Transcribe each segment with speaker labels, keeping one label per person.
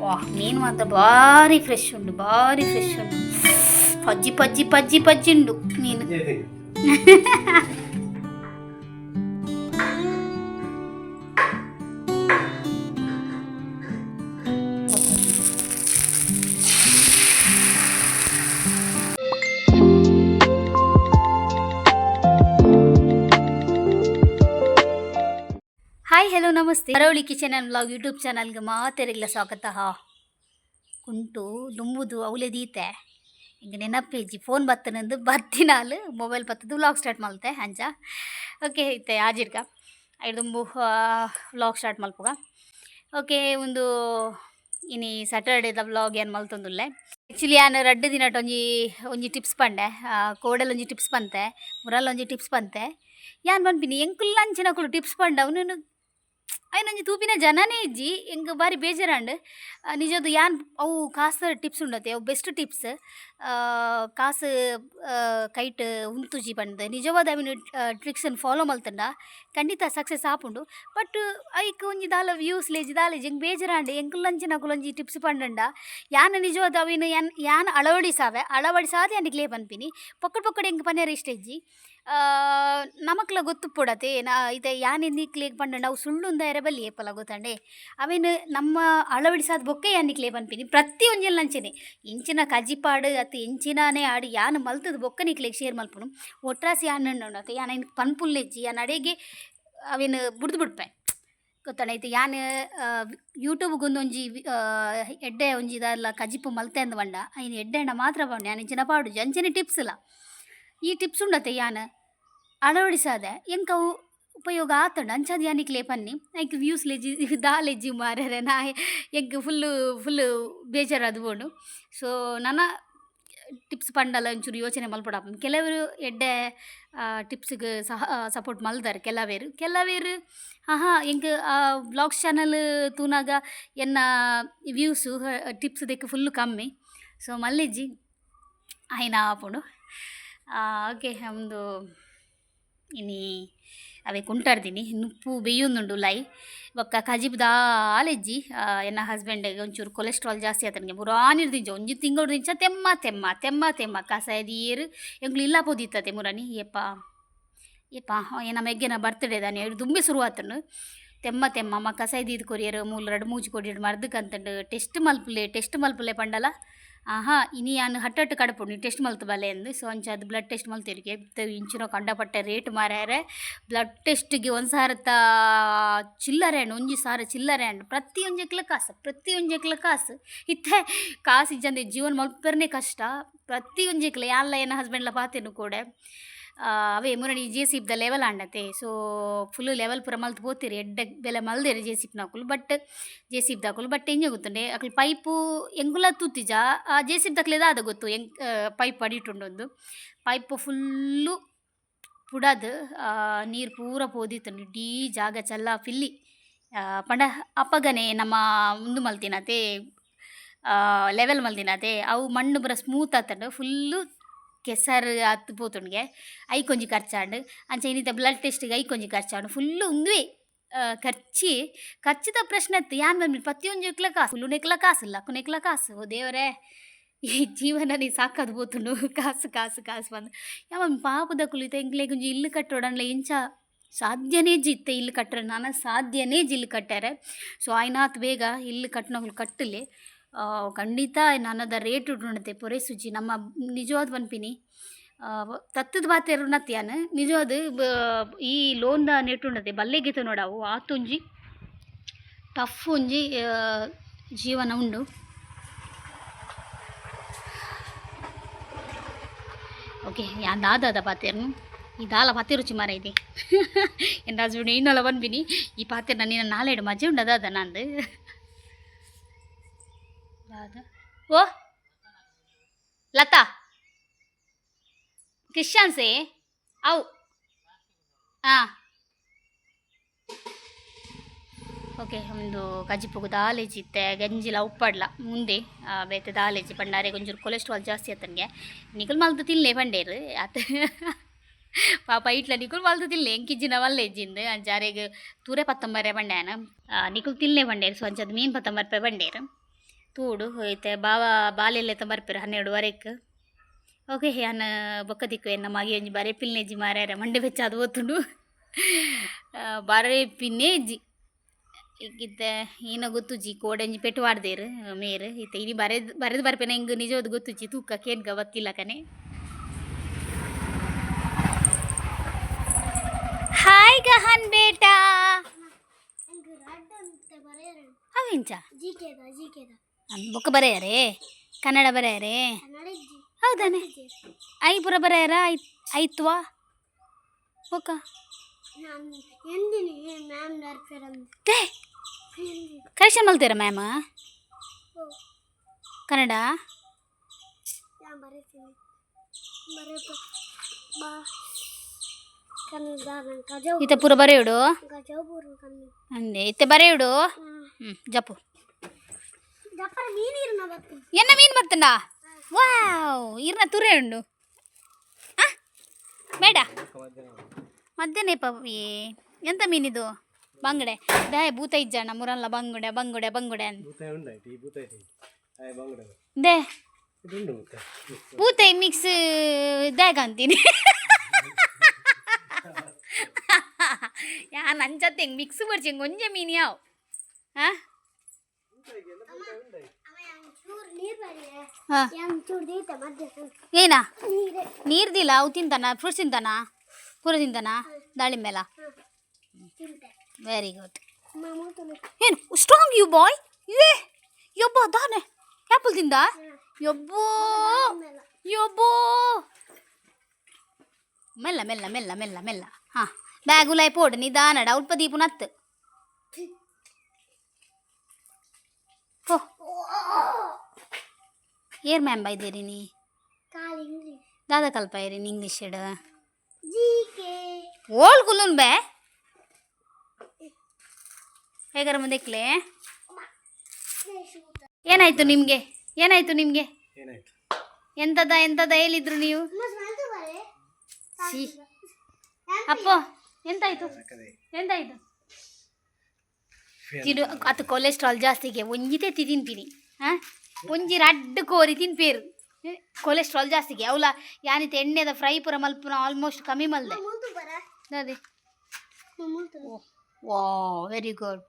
Speaker 1: ವಾ, ಮೀನು ಮಾತ್ರ ಭಾರಿ ಫ್ರೆಶ್ ಉಂಡು, ಭಾರಿ ಫ್ರೆಶ್ ಉಂಡು. ಪಜ್ಜಿ ಪಜ್ಜಿ ಪಜ್ಜಿ ಪಜ್ಜಿ ಉಂಡು ಮೀನು. Hi, hello, namaste. Karavali Kitchen and Vlog YouTube ಚಾನಲ್ಗೆ ಮಾತೆರೆಗ್ಲ ಸ್ವಾಗತ. ಹಾ ಕುಂಟು ದುಂಬುದು ಅವಲೆ ದೀತೆ ಇಂಕ ನೆನಪೇಜಿ. ಫೋನ್ ಬತ್ತನಂದು ಬತ್ತಿನಾಲ್ ಮೊಬೈಲ್ ಬತ್ತದು ವ್ಲಾಗ್ ಸ್ಟಾರ್ಟ್ ಮಲ್ತೆ ಅಂಚ. ಓಕೆ, ಇತ್ತೆ ಆಜಿಡ್ಕ ಐಡ್ ದುಂಬು ವ್ಲಾಗ್ ಸ್ಟಾರ್ಟ್ ಮಲ್ಪುಗ. ಓಕೆ, ಒಂದು ಇನಿ ಸ್ಯಾಟರ್ಡೇದ ವ್ಲಾಗ್ ಏನು ಮಲ್ತೊಂದುಲ್ಲೆ. ಆ್ಯಕ್ಚುಲಿ ಯಾನ್ ರಡ್ಡ್ ದಿನಟ್ ಒಂಜಿ ಒಂಜಿ ಟಿಪ್ಸ್ ಪಂಡೆ, ಕೋಡೆಲ್ ಒಂಜಿ ಟಿಪ್ಸ್ ಪಂತೆ, ಮುರಲ್ ಒಂಜಿ ಟಿಪ್ಸ್ ಪಂತೆ. ಯಾನ್ ಪನ್ಪಿನಿ, ಎಂಕುಲು ಅಂಚಿನಕುಲು ಟಿಪ್ಸ್ ಪಂಡ ಅವನು ಐನೊಂಜಿ ತೂಪಿನ ಜನನೇ ಇಜ್ಜಿ. ಎಂಕ್ ಬಾರಿ ಬೇಜಾರಾಂಡ್ ನಿಜದ. ಯಾನ್ ಅವು ಕಾಸ್ ಟಿಪ್ಸ್ ಉಂಡತೆ, ಅವು ಬೆಸ್ಟ್ ಟಿಪ್ಸ್. ಕಾಸು ಕೈಟ್ ಉಂತುಜಿ ಪಂದ್ ನಿಜವಾದ ಅವಿನ ಟ್ರಿಕ್ಸ್ ಫಾಲೋ ಮಲ್ತಂಡ ಖಂಡಿತ ಸಕ್ಸಸ್ ಆಪುಂಡು. ಬಟ್ ಐಕ್ ಒಂಜಿ ದಾಲ ವ್ಯೂಸ್ ಲೇಜಿ ದಾಲೇಜಿ. ಎಂಕ್ ಬೇಜಾರಾಂಡ್. ಎಂಕುಲಂಚಿನಕುಲು ಒಂಜಿ ಟಿಪ್ಸ್ ಪಂಡಂಡ ಯಾನ್ ನಿಜವಾದ ಅವಿನ ಯಾನ್ ಯಾನ್ ಅಳವಡಿಸಾವೆ, ಅಳವಡಿಸಾದೆ ಯಾನ್ ನಿಕ್ಲೆ ಪನ್ಪಿನಿ. ಪೊಕ್ಕಡೆ ಪೊಕ್ಕಡೆ ಎಂಕ್ ಪನ್ಯರೆ ಇಷ್ಟ ಇಜ್ಜಿ. ನಮಕ್ಲ ಗೊತ್ತುಪ್ಪೊಡತೆ ನಾ ಇತ್ತೆ ಯಾನ್ ನಿಕ್ಲೆಗ್ ಪಂಡಂಡ ಅವು ಸುಳ್ಳು ಉಂದಾಯೆರೆ ಬಲ್ಲಿ ಏಪಲ ಗೊತ್ತಂಡೆ. ಅವೆನ್ ನಮ್ಮ ಅಳವಡಿಸಾದ್ ಬೊಕ್ಕ ಯಾನ್ ನಿಕ್ಲೆ ಪನ್ಪಿನಿ. ಪ್ರತಿ ಒಂಜೆಲ್ ಅಂಚನೆ, ಎಂಚಿನ ಕಜಿಪಾಡು ಅತ್ತು ಎಂಚಿನಾನೇ ಆಡ್, ಯಾನ್ ಮಲ್ತುದು ಬೊಕ್ಕ ನಿಕ್ಲೆಗ್ ಶೇರ್ ಮಲ್ಪುನು. ಒಟ್ರಾಸಿ ಯಾನ್ ಅತೆ ಯಾನ್ ಐನ್ ಪನ್ಪುಲ್ಲೆಜ್ಜಿ. ಯಾನ್ ಅಡೆಗೆ ಅವೆನ್ ಬುಡ್ದು ಬುಡ್ಪೆ, ಗೊತ್ತಂಡ. ಇತ್ತೆ ಯಾನ್ ಯೂಟ್ಯೂಬ್ಗೆ ಒಂದೊಂಜಿ ಎಡ್ಡೆ ಒಂಜಿ ದಾಲ ಕಜಿಪು ಮಲ್ತೆ ಅಂದ್ ಪಂಡ ಐನ್ ಎಡ್ಡೆ ಆಂಡ ಮಾತ್ರ ಪಾಡುನೆ. ಯಾನ್ ಇಂಚಿನ ಪಾಡುಜಿ. ಅಂಚನೆ ಟಿಪ್ಸ್ಲ, ಈ ಟಿಪ್ಸ್ ಉಂಡತೆ ಯಾನ್ ಅಳವಡಿಸಾದೆ, ಎಂಕ್ ಅವು ಉಪಯೋಗ ಆತುಂಡು. ಅಂಚಾದ್ ಯಾನ್ ನಿಕ್ಲೆ ಪನ್ನಿ. ಐಕ್ ವ್ಯೂಸ್ ಲೆಜ್ಜಿ ದಾಲೆಜ್ಜಿ ಮಾರ್ರೆ. ನಾ ಎಂಕ್ ಫುಲ್ಲು ಫುಲ್ಲು ಬೇಜಾರಾದ್ ಪೋಂಡು. ಸೊ ನನ ಟಿಪ್ಸ್ ಪಂಡಲ ಒಂಚೂರು ಯೋಚನೆ ಮಲ್ಪೊಡಾಪುಂಡು. ಕೆಲವರು ಎಡ್ಡೆ ಟಿಪ್ಸ್ಗ್ ಸಹ ಸಪೋರ್ಟ್ ಮಲ್ದರ್ ಕೆಲವೆರ್. ಕೆಲವೆರ್ ಆಹಾ. ಎಂಕ್ ವ್ಲಾಗ್ಸ್ ಚಾನಲ್ ತೂನಾಗ ಎನ್ನ ವ್ಯೂಸು ಟಿಪ್ಸ್ ದೆಕ್ ಫುಲ್ಲು ಕಮ್ಮಿ. ಸೊ ಮಲ್ಲಿಜ್ಜಿ ಆಯ್ನ ಆಪುಂಡು. ಓಕೆ, ಉಂದು ಇನಿ ಅವೆ ಕುಂಟಾಡ್ದಿನಿ ನುಪ್ಪು ಬೇಯೊಂದುಂಡು ಲೈ. ಬೊಕ್ಕ ಕಜಿಪು ದಾಲ ಇಜ್ಜಿ. ಎನ್ನ ಹಸ್ಬೆಂಡ್ಗೆ ಒಂಚೂರು ಕೊಲೆಸ್ಟ್ರಾಲ್ ಜಾಸ್ತಿ ಆತನಿಗೆ. ಪುರಾನಿರ್ದಿಂಚ ಒಂಜಿ ತಿಂಗೊಳ್ದಿಂಚ ತೆಮ್ಮ ತೆಮ್ಮ ತೆಮ್ಮ ತೆಮ್ಮ ಕಸಾಯ ದೀಯೆರ್. ಎಂಕ್ಲು ಇಲ್ಲ ಪೋದಿತ್ತತೆ ಮುರಾನಿ. ಏಪ ಏಪ ಎನ್ನ ಮೆಗ್ಗೆನ ಬರ್ತ್ಡೇ ದಾನಿ ದುಂಬೆ ಶುರು ಆತುಂಡು. ತೆಮ್ಮ ತೆಮ್ಮ ಅಮ್ಮ ಕಸಾಯ ದೀದ್ ಕೊರಿಯರ್. ಮೂಲು ರಡ್ಡ್ ಮೂಜಿ ಕೊಡಿಯಡ್ ಮರ್ದ್ ಕಂತುಂಡು. ಟೆಸ್ಟ್ ಮಲ್ಪುಲೆ, ಟೆಸ್ಟ್ ಮಲ್ಪುಲೆ ಪಂಡಲ ಆಹಾ. ಇನಿ ಯಾನ್ ಹಟ್ಟಟ್ಟು ಕಡಪುಂಡು ಟೆಸ್ಟ್ ಮಲ್ತ್ ಬಲೆ ಅಂದ್. ಸೊ ಅಂಚಾದ್ ಬ್ಲಡ್ ಟೆಸ್ಟ್ ಮಲ್ತೆರ್. ಇಂಚಿನ ಕಂಡಪಟ್ಟೆ ರೇಟ್ ಮಾರ್ಯಾರೆ. ಬ್ಲಡ್ ಟೆಸ್ಟ್ಗೆ 1000ದ ಚಿಲ್ಲರೆ ಆಂಡ್, 1000 ಚಿಲ್ಲರೆ ಆಂಡ್. ಪ್ರತಿಯೊಂಜೆಕ್ಲ ಕಾಸು, ಪ್ರತಿಯೊಂಜೆಕ್ಲ ಕಾಸು. ಇತ್ತೆ ಕಾಸು ಇಜ್ಜಂದೆ ಜೀವನ ಮಲ್ಪೆರ್ನೆ ಕಷ್ಟ ಪ್ರತಿಯೊಂಜೆಕ್ಲ. ಯಾನ್ಲ ಎನ್ನ ಹಸ್ಬೆಂಡ್ಲ ಪಾತೆರ್ನು ಕೂಡೆ. ಅವೇ ಮುರಣಿ ಜೆ ಸಿ ದ ಲೆವೆಲ್ ಆಂಡತೆ. ಸೊ ಫುಲ್ ಲೆವೆಲ್ ಪೂರ ಮಲ್ತ್ ಪೋತೆರ್. ಎಡ್ಡೆ ಬೆಲೆ ಮಲ್ದೆರ್ ಜೆ ಸಿ ನಕುಲು, ಬಟ್ ಜೆ ಸಿ ದಕುಲು. ಬಟ್ ಎಂಚ ಗೊತ್ತುಂಡೆ, ಅಕುಲು ಪೈಪು ಎಂಕುಲ ತೂತಿಜ, ಆ ಜೆ ಸಿ ದಕ್ಲೆ ದಾದ ಗೊತ್ತು ಎಂಕ್ ಪೈಪ್ ಅಡಿಟುಂಡೊಂದು. ಪೈಪ್ ಫುಲ್ಲು ಪುಡದ್ ನೀರು ಪೂರ ಪೋದಿತ್ತುಂಡು. ಇಡೀ ಜಾಗ ಚಲ್ಲ ಫಿಲ್ಲಿ ಪಂಡ ಅಪಗನೆ ನಮ್ಮ ಉಂದು ಮಲ್ತಿನತೆ, ಲೆವೆಲ್ ಮಲ್ದಿನತೆ, ಅವು ಮಣ್ಣು ಪೂರ ಸ್ಮೂತ್ ಆತುಂಡು. ಫುಲ್ಲು ಕೆಸರು ಆತ್ ಪೋತುಂಡುಗೆ. ಐಕೊಂಜಿ ಖರ್ಚಾಂಡ್. ಅಂಚ ಇನಿತ ಬ್ಲಡ್ ಟೆಸ್ಟ್ಗೆ ಐಕೊಂಜಿ ಖರ್ಚಾಂಡ್. ಫುಲ್ಲು ಉಂದುವೇ ಖರ್ಚಿ ಖರ್ಚಿದ ಪ್ರಶ್ನೆ ಅತ್ತು. ಯಾನ್ ಪನ್ಪಿನಿ, ಪ್ರತಿಯೊಂಜೆಕ್ಲ ಕಾಸು, ಕುಲ್ಲುನೆಕ್ಲ ಕಾಸು, ಲಕ್ಕುನೆಕ್ಲ ಕಾಸು. ಓ ದೇವರೇ, ಈ ಜೀವನನೇ ಸಾಕಾದ್ ಪೋತುಂಡು. ಕಾಸು ಕಾಸು ಕಾಸು ಪಂದ್ ಯಾವ ಪಾಪದಕುಲು. ಇತ್ತೆ ಎಂಕ್ಲೆಗ್ ಒಂಜಿ ಇಲ್ಲ್ ಕಟ್ಟೊಡಂಡ್ಲ ಎಂಚ ಸಾಧ್ಯನೇ ಇಜ್ಜಿ. ಇತ್ತೆ ಇಲ್ಲ್ ಕಟ್ಟರೆ ನನ ಸಾಧ್ಯನೇ ಇಜ್ಜಿ ಇಲ್ಲ್ ಕಟ್ಟೆರೆ. ಸೊ ಆಯ್ನಾತ್ ಬೇಗ ಇಲ್ಲ್ ಕಟ್ಟುನಕುಲು ಕಟ್ಟುಲೆ. ಖಂಡಿತ ನನದ ರೇಟ್ ಉಂಡತೆ ಪೊರೆಸುಜಿ. ನಮ್ಮ ನಿಜವಾದ್ ಪನ್ಪಿನಿ, ತತ್ತದ ಪಾತೆರುನತ್ ಯಾನ್. ನಿಜವಾದ್ ಈ ಲೋನ್ದ ನೆಟ್ ಉಂಡತೆ ಬಲ್ಲೆ ಗೆತೊನೊಡಾವು. ಆತೊಂಜಿ ಟಫ್ ಒಂಜಿ ಜೀವನ ಉಂಡು. ಓಕೆ, ಯಾನ್ ದಾದಾದ ಪಾತೆರ್ನು? ಈ ದಾಲ ಪಾತೆರುಚಿ ಮಾರೈದೆ. ಎನ್ನ ಹಸ್ಬೆಂಡ್ ಇನ್ನೊಲ ಪನ್ಪಿನಿ, ಈ ಪಾತೆರ್ನ ನಿನ್ನ ನಾಲೆಡ್ ಮಜೆ ಉಂಡ ದಾದ ನಂದು ದಾದ. ಓ ಲತಾ ಕ್ರಿಶ್ಚಿಯನ್ಸೇ ಅವು. ಹಾಂ, ಓಕೆ. ಒಂದು ಕಜಿಪುಗು ದಾಲೇಜಿ ಇತ್ತೆ, ಗಂಜಿಲ ಉಪ್ಪಡ್ಲ ಮುಂದೆ ಬೇತೆ ದಾಲೇಜಿ ಪಂಡಾರೆ ಒಂಚೂರು ಕೊಲೆಸ್ಟ್ರಾಲ್ ಜಾಸ್ತಿ ಆತನ್ಗೆ. ನಿಕುಲು ಮಲ್ತು ತಿನ್ಲೆ ಪಂಡೇರು ಆತ. ಪಾಪ ಇಟ್ಲ ನಿಕುಲು ಮಲ್ತು ತಿನ್ಲೆ, ಎಂಕಿಜ್ಜಿನ ಮಲ್ಲೆ ಇಜ್ಜಿಂದು. ಅಂಚ ಅರೆಗ್ ತೂರೆ ಪತ್ತೊಂಬರೆ ಪಂಡ್ಯಾನ, ನಿಕುಲು ತಿನ್ಲೆ ಪಂಡೇರು. ಸೊ ಅಂಚದ ಮೀನು ಪತ್ತೊಂಬರ್ಪೆ ಪಂಡೇರು. ತೂಡು ಇತ್ತೆ ಬಾವ ಬಾಲೆಲ್ಲ ಬರ್ಪೆರ್ 12:30ಕ್. ಓಕೆ, ಯಾನ್ ಬೊಕ್ಕ ದಿಕ್ಕು. ಎನ್ನ ಮಗೆ ಒಂಜಿ ಬರೆ ಪಿಲ್ನೆಜ್ಜಿ ಮಾರ್ಯಾರ, ಮಂಡೆ ಬೆಚ್ಚಾದ್ ಪೋತುಂಡು. ಬರೆ ಪಿನ್ನೇಜ್ಜಿ ಇತ್ತೆ ಈನ ಗೊತ್ತುಜ್ಜಿ. ಕೋಡೆ ಒಂಜಿ ಪೆಟ್ಟು ಪಾಡ್ದೇರು ಮೇರ್. ಇತ್ತೆ ಇನಿ ಬರೆದ್ ಬರೆದ್ ಬರ್ಪೆನ ಇಂಗ್ ನಿಜವಾದ್ ಗೊತ್ತುಜ್ಜಿ. ತೂಕ ಕೇನ್ಗ ಬತ್ತಿಲ್ಲಕನೆ. ಹಾಯ್ ಗಹನ್ ಬೇಟಾ. ಅವಿಂಚ ಬೊಕ್ಕ ಬರೆಯರೇ? ಕನ್ನಡ ಬರೆಯರೇ? ಹೌದಾನೆ? I ಪೂರ ಬರೆಯರ? ಐತ್ವಾ ಬೊಕ್ಕ ಕರೆಕ್ಷನ್ ಮಲ್ತೀರ ಮ್ಯಾಮ್ ಕನ್ನಡ? ಇತ್ತೆ ಪೂರ ಬರೆಯೋಡು ಅಂದೆ. ಇತ್ತೆ ಬರೆಯೋಡು. ಜಪ್ಪು. ಎನ್ನ ಮೀನು ಬರ್ತಂಡ? ವಾವ್, ಇರ್ನ ತುರೆ ಉಂಡು. ಬೇಡ, ಮಧ್ಯಾಹ್ನ ಏ ಎಂತ ಮೀನಿದು? ಬಂಗಡೆ ದಾಯ ಭೂತ ಇಜ್ಜಣ್ಣ ಮುರಲ್ಲ. ಬಂಗುಡೆ ಬಂಗುಡೆ ಬಂಗುಡೆ ಅಂತ they ಭೂತ ಮಿಕ್ಸ್ ದಾಗ ಅಂತೀನಿ. ಯಾನ್ ಅಂಚತ್ತೆ ಮಿಕ್ಸ್ ಬರ್ಚಿ ಒಂಜೆ ಮೀನು ಯಾವ. ಹಾಂ ಏನಾ ನೀರ್ದಿಲ್ಲ? ಅವು ತಿಂತಾನ? ಫ್ರೂಟ್ಸ್ ತಿಂತಾನ? ಪೂರ ತಿಂತಾನ? ದಾಳಿಂಬೆಲ್ಲ? Very good. ಏನು ಸ್ಟ್ರಾಂಗ್ you ಬಾಯ್. ಏ ಯಬ್ಬ, ದಾನೆ ಆ್ಯಪಲ್ ತಿಂದ? ಯಬ್ಬೋ ಯಬ್ಬೋ. ಮೆಲ್ಲ ಮೆಲ್ಲ ಮೆಲ್ಲ ಮೆಲ್ಲ ಮೆಲ್ಲ. ಹಾಂ, ಬ್ಯಾಗ್ ಉಲಾಯ್ ಪೋಡು ನಿಧಾನಡ. ಉಲ್ಪ ದೀಪು ನತ್ತು ಓ. ಏರ್ ಮ್ಯಾಮ್ ಬೈದಿರಿ ನೀ? ದಾದ ಕಲ್ಪಾಯಿರಿ ಇಂಗ್ಲೀಷ್? ಓಳ್ ಕುಲ್ಲುನ್ ಬೇ ಹೇಗಾರ ಮುಂದೆಕ್ಲೆ. ಏನಾಯ್ತು ನಿಮಗೆ? ಏನಾಯ್ತು ನಿಮಗೆ? ಎಂತದ ಎಂತದ ಹೇಳಿದ್ರು ನೀವು? ಸಿ ಅಪ್ಪ, ಎಂತಾಯ್ತು ಎಂತಾಯ್ತು? ತಿನ್ನು ಅದು ಕೊಲೆಸ್ಟ್ರಾಲ್ ಜಾಸ್ತಿಗೆ. ಒಂಜಿ ತೆತ್ತಿ ತಿನ್ಪಿನಿ. ಹಾಂ, ಒಂಜಿ ರಡ್ಡ್ ಕೋರಿ ತಿನ್ಪೇರು, ಕೊಲೆಸ್ಟ್ರಾಲ್ ಜಾಸ್ತಿಗೆ. ಅವಲ ಯಾನಿತ ಎಣ್ಣೆದ ಫ್ರೈ ಪೂರ ಮಲ್ಪುನ ಆಲ್ಮೋಸ್ಟ್ ಕಮ್ಮಿ ಮಲ್ದೆ ಅದೇ. ವಾ, ವೆರಿ ಗುಡ್.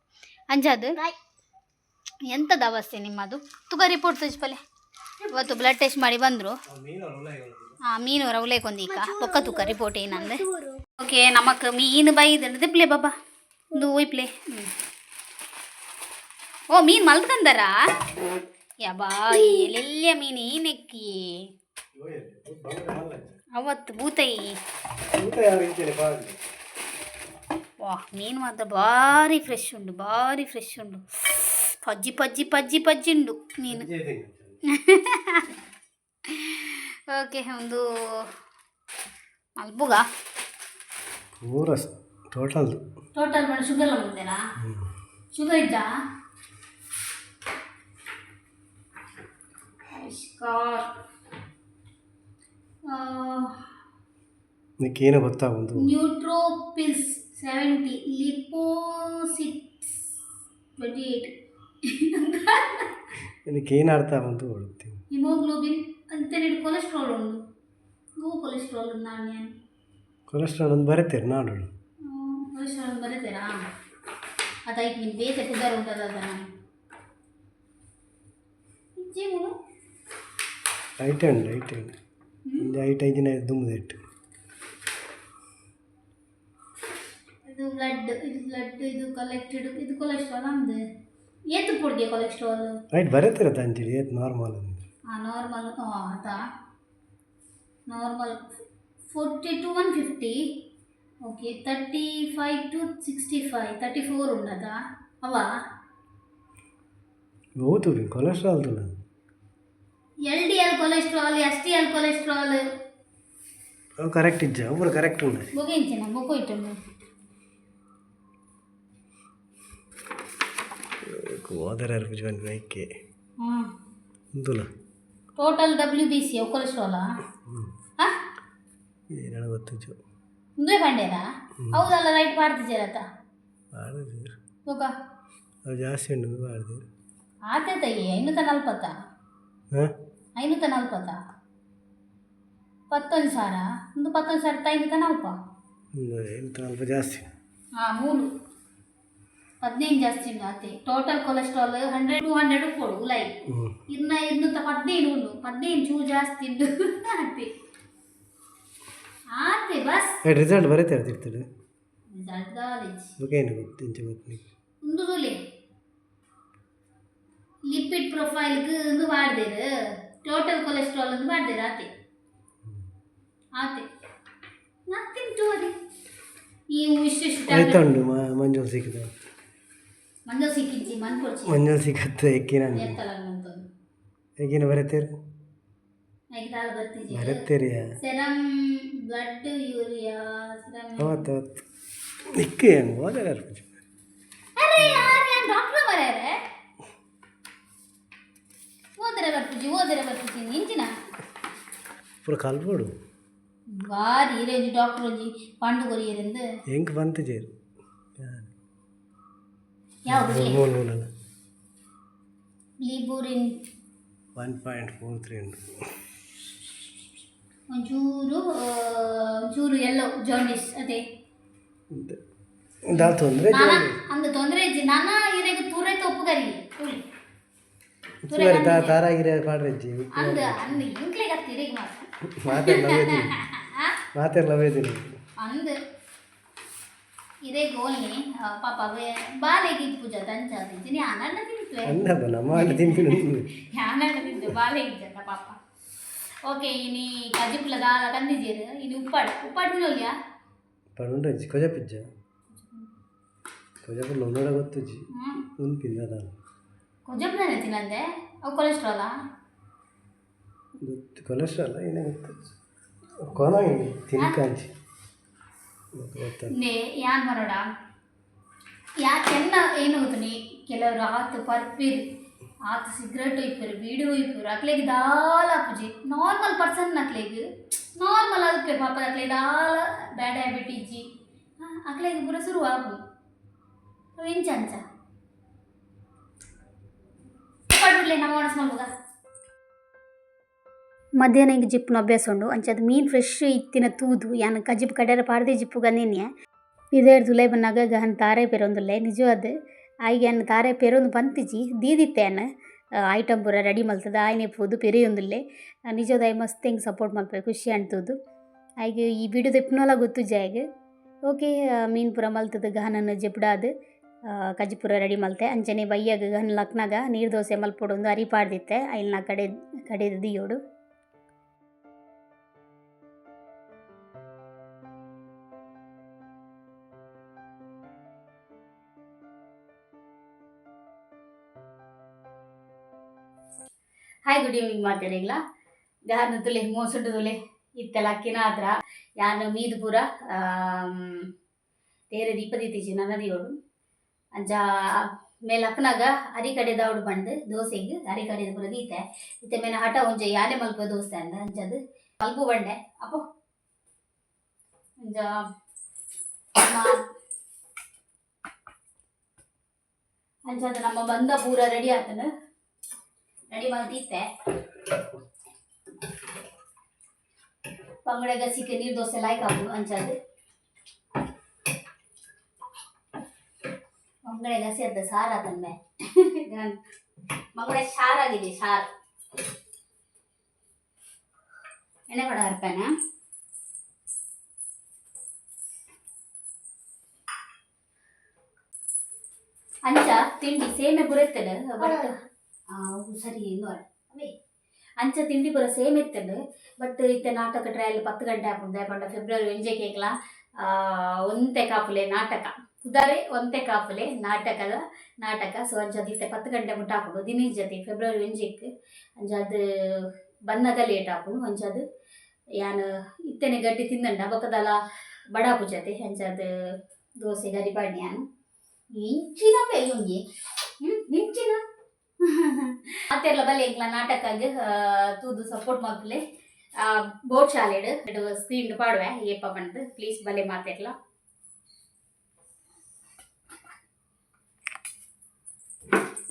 Speaker 1: ಅಂಜಾದ್ ಎಂಥದ ಅವಸ್ಥೆ ನಿಮ್ಮದು? ತುಗ ರಿಪೋರ್ಟ್ ತೋಜಿಪಲೆ. ಇವತ್ತು ಬ್ಲಡ್ ಟೆಸ್ಟ್ ಮಾಡಿ ಬಂದರು. ಹಾಂ, ಮೀನು ರೌಲೇಕೊಂದೀಕ ಬೊಕ್ಕ ತೂಕ ರಿಪೋರ್ಟ್ ಏನಂದೆ. ಓಕೆ, ನಮಕ್ ಮೀನು ಬೈದಂಡು. ದಿಪ್ಲೆ ಬಾಬಾ, ಒಂದು ಒಯ್ಪ್ಲೆ. ಹ್ಞೂ. ಓ, ಮೀನು ಮಲ್ತಂದರಾ? ಯಬಾ, ಎಲ್ಲೆಲ್ಲ ಮೀನು ಏನಕ್ಕಿ ಅವತ್ತು ಬೂತೈ. ವಾ, ಮೀನು ಮಾತ್ರ ಭಾರಿ ಫ್ರೆಶ್ ಉಂಡು, ಭಾರಿ ಫ್ರೆಶ್ ಉಂಡು. ಪಜ್ಜಿ ಪಜ್ಜಿ ಪಜ್ಜಿ ಪಜ್ಜಿ ಉಂಡು ಮೀನು. ಓಕೆ, ಒಂದು ಮಲ್ಪುಗ.
Speaker 2: ಪೂರ ಟೋಟಲ್.
Speaker 1: ಟೋಟಲ್ ಮಾಡಿ ಶುಗರ್ ಮುಂದೆನಾ? ಶುಗರ್ ಇದ್ದಾ?
Speaker 2: ನಿಕ್ಕೇನು ಗೊತ್ತಾಗೊಂದು.
Speaker 1: ನ್ಯೂಟ್ರೋಪಿಲ್ಸ್ 70, ಲಿಪೋಸಿಟ್ಸ್ 28.
Speaker 2: ನಿಕ್ಕೇನು ಅರ್ಥ ಬಂತು ಹೊಡುತ್ತೀನಿ.
Speaker 1: ಹಿಮೋಗ್ಲೋಬಿನ್ ಅಂತೆರಡು. ಕೊಲೆಸ್ಟ್ರಾಲ್ ಉಂಡು. ಗೋ ಕೊಲೆಸ್ಟ್ರಾಲ್ ನಾನು.
Speaker 2: ಕೊಲೆಸ್ಟ್ರಾಲ್ ಒಂದು ಬರೀತೀರಿ ನಾಡು.
Speaker 1: ಕೊಲೆಸ್ಟ್ರಾಲ್ ಬರೀತೀರಾ? ಅದಾಯ್ತು, ನಿನ್ ಬೇತೆ ಪುದಾರ್ ಉಂಟದ ನಾನು. ಜೀವನು.
Speaker 2: ಐಟ್ ಉಂಡು, ಐಟ್ ಉಂಡು. ಒಂದು ಐಟ್ ಐದಿನ ದುಮ್ಮದಿಟ್ಟು.
Speaker 1: ಇದು ಬ್ಲಡ್, ಇದು ಬ್ಲಡ್, ಇದು ಕಲೆಕ್ಟೆಡ್, ಇದು ಕೊಲೆಸ್ಟ್ರಾಲ್ ಅಂದೆ. ಏತು ಪೊಡ್ಗೆ ಕೊಲೆಸ್ಟ್ರಾಲ್?
Speaker 2: ರೈಟ್, ಬರೀತೀರ ತಂಚಿಡಿ ಏತ್ ನಾರ್ಮಲ್ ಅಂದು.
Speaker 1: ಹಾಂ, ನಾರ್ಮಲ್ ಆತ. Normal 40 to 150. Okay, 35 to 65, 34 ಉಂಡದ ಅವ.
Speaker 2: ಓತು ಕೊಲೆಸ್ಟ್ರಾಲ್ ತುಲ.
Speaker 1: LDL cholesterol, SDL cholesterol.
Speaker 2: ಅವು ಕರೆಕ್ಟ್ ಇಜ್ಜ? ಅವು ಕರೆಕ್ಟ್ ಉಂಡು.
Speaker 1: ಬೊಗೆಂಚಿನ ಬೊಕ್ಕ ಇಟ್ಟು.
Speaker 2: ಹೋದರೆ ಅರ್ಪುಜಿ ಐಕೆ.
Speaker 1: ಹ್ಞೂ.
Speaker 2: ಉಂದುಲ.
Speaker 1: ಟೋಟಲ್ ಡಬ್ಲ್ಯೂ ಬಿ ಸಿ, ಅವು ಕೊಲೆಸ್ಟ್ರಾಲಾ? ಹಾಂ.
Speaker 2: ಏನಾರ ಗೊತ್ತುಜು.
Speaker 1: ಮುಂದೆ ಪಂಡೇರಾ? ಹೌದಲ್ಲ, ರೈಟ್ ಪಾಡ್ತಿದ್ದೀರತ್ತ.
Speaker 2: ಪಾಡ್ದಿರು.
Speaker 1: ಬೊಕ?
Speaker 2: ಅದು ಜಾಸ್ತಿ ಉಂಟು, ಪಾಡ್ದಿರು.
Speaker 1: ಆತೆ ತಯ್ಯೆ 540.
Speaker 2: ಹಾಂ.
Speaker 1: 540, 11,000 ಒಂದು, 11,540.
Speaker 2: 540 ಜಾಸ್ತಿ.
Speaker 1: ಹಾಂ, ಮೂರು 15 ಜಾಸ್ತಿ ಉಂಟು ಆತೆ. ಟೋಟಲ್ ಕೊಲೆಸ್ಟ್ರಾಲ್ 100 200 ಉಪ್ಪೋಡು ಉಲಾಯಿ. ಇನ್ನು 215 ಉಂಡು, 15 ಚೂರು ಜಾಸ್ತಿ ಉಂಡು ಆತೆ ಆತೆ ಬಸ್.
Speaker 2: ರಿಸಲ್ಟ್ ಬರುತ್ತೆ ತಿರ್ತದೆ.
Speaker 1: Result college.
Speaker 2: ಬೊಕ ಏನು ಗೊತ್ತು, ಇಂಚ ಗೊತ್ತು.
Speaker 1: ಒಂದು ತುಲೆ ಲಿಪಿಡ್ ಪ್ರೊಫೈಲ್ಗೆ ಒಂದು ಮಾಡ್ದೇರು, ಟೋಟಲ್ ಕೊಲೆಸ್ಟ್ರಾಲ್ ಒಂದು ಮಾಡ್ದೇರು. ಆತೆ ಆತೆ, ನಥಿಂಗ್ ಟು ಅದೇ ನೀವು ಇಷ್ಟಿಷ್ಟು
Speaker 2: ಆಯ್ತಾ
Speaker 1: ಟ್ಯಾಬ್ಲೆಟ್.
Speaker 2: ಉಂಡು ಮಂಜಲ್ ಸಿಕ್ಕಿದ.
Speaker 1: ಮಂಜು ಸಿಕ್ಕಿಜ್ಜಿ ಮನ್ಕೊಡ್ಚಿ.
Speaker 2: ಮಂಜಲ್ ಸಿಕ್ಕತ್ತೆ ಎಕ್ಕಿನ.
Speaker 1: ಎತ್ತಲ್ಲ ಅಂತಂದು.
Speaker 2: ಎಕ್ಕಿನ ಬರತ್ತೀರಿ.
Speaker 1: ಐದಾಳು ಬರ್ತಿದ್ದೀವಿ.
Speaker 2: ಬರತ್ತೀರಿಯಾ?
Speaker 1: Serum blood urea serum.
Speaker 2: ಅವತ್ತು ಅವತ್ತು ನಿಕ್ಕೆ ಏನು ಹೋದರೆ.
Speaker 1: ಅರೆ ಯಾರು ಯಾರು ಡಾಕ್ಟ್ರ್ ಬರ್ಯಾರೆ? ಓದರೆ ಬರ್ಪುಜಿ, ಓದರೆ ಬರ್ಪುಜಿ ಇಂಚಿನ.
Speaker 2: ಪೂರ ಕಲ್ಪೋಡು.
Speaker 1: ಬಾರಿ ಇರೇಜಿ ಡಾಕ್ಟರ್ ಒಂಜಿ ಪಂಡು ಕೊರಿಯರಿಂದ.
Speaker 2: ಹೆಂಗೆ ಬಂತು ಜೇರು.
Speaker 1: ಯಾವ?
Speaker 2: ಮೂರು ಮೂರಲ್ಲ.
Speaker 1: ಲಿಬೋರಿನ್.
Speaker 2: 1.43 ಉಂಟು.
Speaker 1: ಒಂಚೂರು ಒಂಚೂರು ಎಲ್ಲೋ ಜಾಂಡಿಸ್ ಅದೇ.
Speaker 2: ದಾಲ್ ತೊಂದರೆ.
Speaker 1: ನಾನಾ ಅಂದ ತೊಂದರೆ ಇಜ್ಜಿ ನಾನ ಇರೆಗ್ ತುರೆ ತೊಪ್ಪು ಕರಿ ತುಳಿ.
Speaker 2: ಉಪ್ಪುಗಾರಿ ತಾರಾಗಿರ ಪಾಡ್ರೆಜ್ಜಿ.
Speaker 1: ಅಂದ ಅಂದ ಇಂಕ್ಲೆಗ್ ಅತ್ತಿ ಇರೆಗ್ ಮಾತ್ರ.
Speaker 2: ಮಾತೆಲ್ಲ ಲವೇದಿನಿ, ಮಾತೆಲ್ಲ ಲವೇದಿನಿ.
Speaker 1: ಅಂದ್ ಇರೆಗ್ ಓಲ್ನಿ ಪಾಪ ಅವೇ ಬಾಲೆಗ್ ಇಪ್ಪುಜ ಅಂಚ ಇಜ್ಜಿ ಯಾನಣ್ಣ ತಿಂತುವೆ.
Speaker 2: ಅಂದಪ್ಪ ನಮ್ಮ ಅಣ್ಣ ತಿನ್ಪಿನ.
Speaker 1: ಯಾನಣ್ಣ ತಿಂತು ಬಾಲೆ ಇಜ್ಜತ್ತ ಪಾಪ. ಓಕೆ, ಇನಿ ಕಜಿಪುಲ ದಾಲ ಕಂದಿಜೇರು, ಇನಿ ಉಪ್ಪಾಡು ಉಪ್ಪಾಡು ತಿನ್ನೋಲ್ಯಾ?
Speaker 2: ಪಡುಂಡಜ್ಜಿ ಕೊಜಪಿಜ್ಜ, ಕೊಜಪುಲ್ಲ ಉನ್ನಡ ಗೊತ್ತುಜ್ಜಿ.
Speaker 1: ಹ್ಞೂ.
Speaker 2: ಉನ್ಪಿಂದ ದಾಲ.
Speaker 1: ಕೊಜಪುಲನೆ ತಿನ್ನಂದೆ, ಅವು ಕೊಲೆಸ್ಟ್ರಾಲಾ?
Speaker 2: ಗೊತ್ತು, ಕೊಲೆಸ್ಟ್ರಾಲ್ ಏನೇ ಗೊತ್ತು ಕೊನ ತಿನ್ಕಾಂಚಿ ಗೊತ್ತ.
Speaker 1: ನೇ ಯಾನ್ ಬರೋಡ ಯಾಕೆ ಎನ್ನ ಏನು ಗೊತ್ತನಿ, ಕೆಲವರು ಆತು ಪರ್ಪಿರ್, ಆತು ಸಿಗರೇಟ್ ಒಯ್ಪೆರು, ಬೀಡಿ ಒಯ್ಪೆರು, ಅಕ್ಲೆಗ್ ದಾಲ ಆಪುಜಿ. ನಾರ್ಮಲ್ ಪರ್ಸನ್ ಅಕ್ಲೆಗ್ ನಾರ್ಮಲ್ ಆದುಪ್ಪೆ ಪಾಪ, ಅಕ್ಲೆಗ್ ದಾಲ ಬ್ಯಾಡ್ ಹ್ಯಾಬಿಟ್ ಇಜ್ಜಿ. ಅಕ್ಲೆಗ್ ಪೂರ ಶುರು ಆಪುಂಡು. ಅವು ಎಂಚ ಅಂಚ ಪಡ್ಬಿಡ್ಲೆ ನಮ್ಮ ಒಣಸ್ ಮಲ್ಪುಗ. ಮಧ್ಯಾಹ್ನ ಹಿಂಗೆ ಜಿಪ್ಪುನ ಅಭ್ಯಾಸ ಉಂಡು ಅಂಚಾದ್ ಮೀನು ಫ್ರೆಶ್ ಇತ್ತಿನ ತೂದು ಯಾನ್ ಕಜಿಪು ಕಡೆರ ಪಾಡ್ದೆ ಜಿಪ್ಪುಗ ನಿನ್ನೆ ಪಿದೆರ್ ದುಲೈ ಬನ್ನಗ ಗಹನ್ ತಾರೆ ಪೆರೊಂದುಲ್ಲೆ. ನಿಜವಾದ್ ಆಯ್ಗೆ ಯಾನ್ ತಾರೆ ಪೆರೊಂದು ಪಂತಿಜಿ ದೀದಿತ್ತೆ. ಯಾನ್ ಐಟಮ್ ಪೂರ ರೆಡಿ ಮಲ್ತದ ಆಯ್ನೆ ಪೋದು ಪೆರೆಯೊಂದುಲ್ಲೆ. ನಿಜವಾದ್ ಆಯ್ ಮಸ್ತ್ ಎಂಕ್ ಸಪೋರ್ಟ್ ಮಲ್ಪೆ, ಖುಷಿ ಆಂಡ್ ತೂದು. ಆಯ್ಗೆ ಈ ವಿಡಿಯೋ ದೆಪ್ಪುನಲ ಗೊತ್ತುಜ್ಜಿ ಆಯ್ಗೆ. ಓಕೆ, ಮೀನು ಪೂರ ಮಲ್ತದ ಗಹನನ್ ಜೆಪ್ಡಾದ್ ಕಜ್ಜಿ ಪೂರ ರೆಡಿ ಮಲ್ತೆ. ಅಂಚನೆ ಬಯ್ಯಗ್ ಗಹನ್ ಲಕ್ನಗ ನೀರು ದೋಸೆ ಮಲ್ಪೊಡೊಂದು ಅರಿ ಪಾಡ್ದಿತ್ತೆ, ಐಲ್ನ ಕಡೆ ಕಡೆದು ದಿಯೋಡು. ಹಾಯ್, ಗುಡ್ ಈವ್ನಿಂಗ್ ಮಾತೆರೆಗ್ಲ. ಗಾನ ತುಲೆ ಮೋಸುಂಡು ತುಲೆ ಇತ್ತೆಲ ಅಕ್ಕಿನ ಆತ್ರ ಯಾನ್ ಮೀದು ಪೂರ ತೇರೆ ದೀಪ ದೀತಿಜಿ ನನ್ನದಿಯೋಡು. ಅಂಚ ಮೇಲ್ ಅಕ್ಕನಾಗ ಅರಿ ಕಡೆ ದಾವಡು ಬಂದು ದೋಸೆಗ್ ಅರಿ ಕಡೆದ ಪೂರ ದೀತೆ. ಇತ್ತೆ ಮೇನ ಹಠ ಒಂಜೆ ಯಾನೆ ಮಲ್ಪ ದೋಸೆ ಅಂದ. ಅಂಚದು ಮಲ್ಪು ಬಂಡೆ ಅಪ್ಪೋ. ಅಂಚ ಅಂಚಾದ ನಮ್ಮ ಬಂದ ಪೂರ ರೆಡಿ ಆತನ, ರೆಡಿ ಮಲ್ತಿತ್ತೆ. ಬಂಗಡೆ ಗಸಿಕೆ ನೀರು ದೋಸೆ ಲಾಯ್ಕ್ ಆಪುಂಡು. ಅಂಚಾದ್ ಬಂಗಡೆ ಗಸಿ ಅರ್ಧ ಸಾರು ಆತನ್ಮೆ. ಬಂಗಡೆ ಸಾರಾಗಿದೆ ಸಾರು. ಎಣ್ಣೆ ಕೊಡ ಹರ್ಪೇನ. ಅಂಚ ತಿಂಡಿ ಸೇಮೆ ಪೂರ ಬಟ್ ಸರಿ ಏನು ಅವೇ. ಅಂಚ ತಿಂಡಿ ಪೂರ ಸೇಮ್ ಇತ್ತಂಡು, ಬಟ್ ಇತ್ತೆ ನಾಟಕ ಟ್ರಯಲ್ 10 ಗಂಟೆ ಆಪುಂಡು. ಪಂಡ ಫೆಬ್ರವರಿ ಒಂಜೆ ಕೇಕ್ಲ ಒಂತೆ ಕಾಪುಲೆ ನಾಟಕ ಕುದಾರೆ, ಒಂತೆ ಕಾಪುಲೆ ನಾಟಕದ ನಾಟಕ. ಸೊ ಅಂಚ ಇತ್ತೆ 10 ಗಂಟೆ ಮುಟ್ಟ ಆಪುಂಡು ದಿನ ಜೊತೆ ಫೆಬ್ರವರಿ ಒಂಜೆಕ್. ಅಂಚ ಅದು ಬನ್ನಗ ಲೇಟ್ ಆಪುಂಡು. ಅಂಚ ಅದು ಯಾನ್ ಇತ್ತೆನೆ ಗಟ್ಟಿ ತಿಂದಂಡ ಬೊಕದಲ ಬಡಾಪು ಜೊತೆ. ಅಂಚ ಅದು ದೋಸೆ ಗರಿ ಪಾಡ್ನಿ ಯಾನ್. ಇಂಚಿನ ಒಂಜಿ ಇಂಚಿನ ಮಾತೆರ್ಲ ಬಲ್ಲೆ ಎಂಕ್ಲ ನಾಟಕಗ್ ತೂದು ಸಪೋರ್ಟ್ ಮಲ್ಪುಲೆ. ಬೋಟ್ ಶಾಲೆಡ್ ಸ್ಕ್ರೀನ್ ಪಾಡುವೆ ಏಪ ಪಂದ್. ಪ್ಲೀಸ್ ಬಲೆ ಮಾತೆರ್ಲ.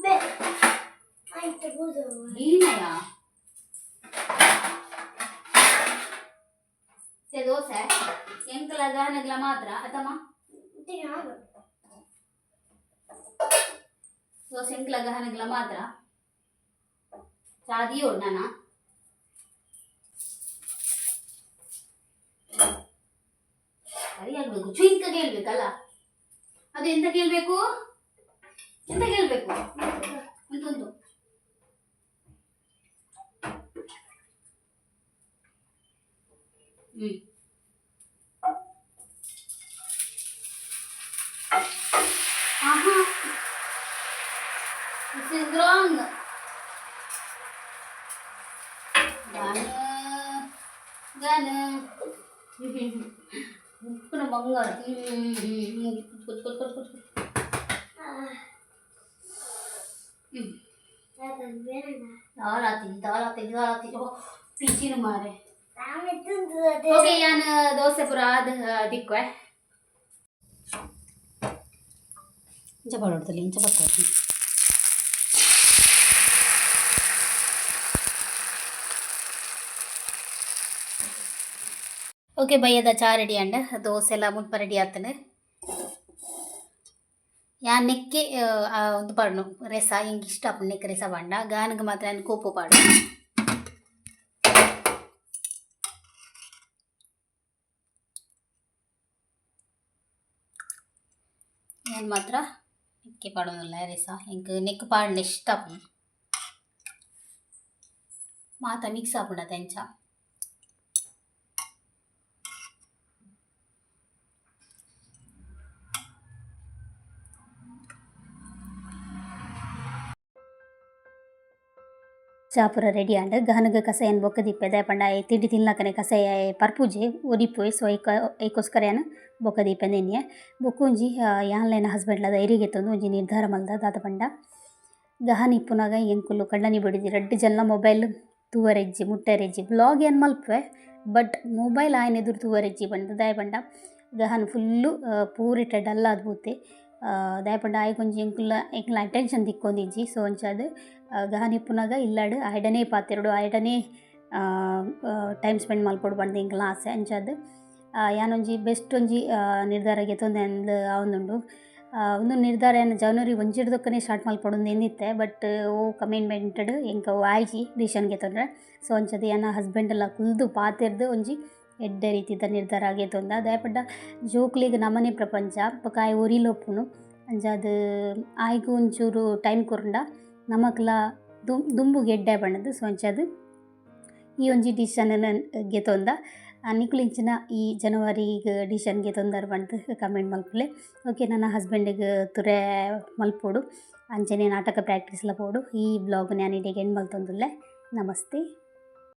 Speaker 1: ಬೇ. ನೀನಯ ದೋಸೆ ಎಂಕಲ ಗಾನಗ್ಲ ಮಾತ್ರ ಅತಮ್ಮ ದೋಸೆ ಎಂಕಲ ಗಹನಗ್ಲ ಮಾತ್ರ ಚಾದಿಯೋ ನಾನ ಸರಿ ಆಗ್ಬೇಕು ಚುಯಿಂಕ ಕೇಳ್ಬೇಕಲ್ಲ ಅದು ಎಂತ ಕೇಳ್ಬೇಕು ಎಂತ ಕೇಳ್ಬೇಕು ಉಂಟುಂಟು ಹ್ಮ್ ಆಹಾ. This is wrong. ಗಾನ ಗಾನ ಉಪ್ಪಿನ ಬಂಗಾರ. ಹ್ಮ್ ಕುಚ್ ಕುಚ್ ಕುಚ್ ಕುಚ್. ಹ್ಮ್ ದಾಲಾತಿ ದಾಲಾತಿ ದಾಲಾತಿ ಪಿಚಿನ ಮಾರೆ. ಓಕೆ, ಯಾನ್ ದೋಸೆ ಪೂರ ಆದ್ ದಿಕ್ವೆ ಇಂಚ ಪಾಡೋಡ್ತಲ್ಲ ಇಂಚ ಪಕ್ಕ. ಓಕೆ, ಬಯ್ಯದ ಚಾ ರೆಡಿ ಅಂಡ್ ದೋಸೆ ಎಲ್ಲ ಮುಲ್ಪ ರೆಡಿ ಆತನೆ. ಯಾನ್ ನೆಕ್ಕೆ ಒಂದು ಪಾಡ್ನು ರೆಸ ಎಂಕ್ ಇಷ್ಟ ಆಪುಂಡು ನೆಕ್ ರೆಸ ಪಾಂಡ ಗಾನಗ್ ಮಾತ್ರ ಯಾನ್ ಕೋಪು ಪಾಡು. ಯಾನ್ ಮಾತ್ರ ನೆಕ್ಕೆ ಪಾಡೊಂದುಲ್ಲ ರೆಸ. ಎಂಕ್ ನೆಕ್ ಪಾಡ್ಂಡ ಇಷ್ಟ ಆಪುಂಡು. ಮಾತ ಮಿಕ್ಸ್ ಆಪುಂಡು ಅತೆ ಅಂಚ. ಚಾ ಪೂರ ರೆಡಿ ಆಂಡ್ ಗಹನಗ ಕಸಯನ್ ಬೊಕ್ಕ ದಿಪ್ಪೆ. ದಾಯೆ ಪಂಡ ಆಯೆ ತಿಂಡಿ ತಿನ್ಲಕನೆ ಕಸಯ ಪರ್ಪುಜೆ ಒರಿಪುವೆ. ಸೊ ಐಕ ಐಕೋಸ್ಕರ ಯಾನ್ ಬೊಕ್ಕ ದೀಪೆ ಎನ್ನಿಯೆ. ಬೊಕ್ಕ ಒಂಜಿ ಯಾನ್ಲ ಹಸ್ಬೆಂಡ್ಲ ಧೈರ್ಯ ಗೆತ್ತೊಂದು ಒಂಜಿ ನಿರ್ಧಾರ ಮಲ್ದ. ದಾದ ಪಂಡ ಗಹನ ಇಪ್ಪುನಗ ಎಂಕುಲು ಕಂಡನಿ ಬೊಡೆದಿ ರಡ್ಡ್ ಜನಲ ಮೊಬೈಲ್ ತೂವರೆಜ್ಜಿ ಮುಟ್ಟರೆಜ್ಜಿ. ವ್ಲಾಗ್ ಏನ್ ಮಲ್ಪುವೆ ಬಟ್ ಮೊಬೈಲ್ ಆಯನ ಎದುರು ತೂವರೆಜ್ಜಿ ಪಂದ್. ದಾಯೆ ಪಂಡ ಗಹನ್ ಫುಲ್ಲು ಪೂರಿಟ ಡಲ್ ಆದ್ ಪೋತೆ. ದಾಯೆ ಪಂಡ ಆಯಗೊಂಜಿ ಎಂಕುಲ ಎಂಕ್ಲ ಅಟೆನ್ಷನ್ ತಿಕ್ಕೊಂದಿಜ್ಜಿ. ಸೊ ಅಂಚಾದ್ ಗಹನ್ ಇಪ್ಪುನಗ ಇಲ್ಲಡ್ ಆಯಡನೇ ಪಾತೆರೊಡು, ಆಯಡನೇ ಟೈಮ್ ಸ್ಪೆಂಡ್ ಮಲ್ಪೊಡು ಪಂದ್ ಎಂಕ್ಲ ಆಸೆ. ಅಂಚಾದ್ ಯಾನೊಂಜಿ ಬೆಸ್ಟ್ ಒಂಜಿ ನಿರ್ಧಾರ ಗೆತೊಂದೆ ಅಂದ್ ಆವೊಂದುಂಡು. ಉಂದು ನಿರ್ಧಾರ ಯಾನ್ ಜನವರಿ ಒಂಜಿರ್ದೊಕ್ಕನೆ ಸ್ಟಾರ್ಟ್ ಮಲ್ಪೊಡು ಎಂದಿತ್ತೆ. ಬಟ್ ಓ ಕಮಿಟ್ಮೆಂಟೆಡ್ ಎಂಕ್ ಅವು ಆಯ್ಜಿ ಡಿಸಿಷನ್ ಗೆತೊನ್ರೆ. ಸೊ ಅಂಚಾದ್ ಯಾನ ಹಸ್ಬೆಂಡ್ ಲ ಕುಲ್ದು ಪಾತೆರ್ದ್ ಒಂಜಿ ಎಡ್ಡೆ ರೀತಿದ ನಿರ್ಧಾರ ಗೆತೊಂದ. ದಾಯೆ ಪಂಡ ಜೋಕ್ಲೆಗ್ ನಮನೆ ಪ್ರಪಂಚ ಬೊಕ ಆಯೆ ಒರಿಲ ಉಪ್ಪುನು. ಅಂಚಾದ್ ಆಯ್ಗ್ ಒಂಚೂರು ಟೈಮ್ ಕೊರ್ಂಡ ನಮಕ್ಲ ದುಂಬುಗ್ ಎಡ್ಡೆ ಪಂಡುದು. ಸೊ ಅಂಚಾದ್ ಈ ಒಂಜಿ ಡಿಸಿಷನ್ ಗೆತೊಂದ. ನಿಕುಲು ಇಂಚಿನ ಈ ಜನವರಿಗ್ ಡಿಸಿಷನ್ ಗೆತೊಂದರ್ ಪಂದ್ ಕಮೆಂಟ್ ಮಲ್ಪುಲೆ. ಓಕೆ, ನನ್ನ ಹಸ್ಬೆಂಡಿಗ್ ತುರೆ ಮಲ್ಪೊಡು ಅಂಚನೆ ನಾಟಕ ಪ್ರಾಕ್ಟೀಸ್ ಲ ಪೋಡು. ಈ ವ್ಲಾಗ್ ಯಾನ್ ಇಡೆಗ್ ಎಂಡ್ ಮಲ್ತೊಂದುಲ್ಲೆ. ನಮಸ್ತೆ.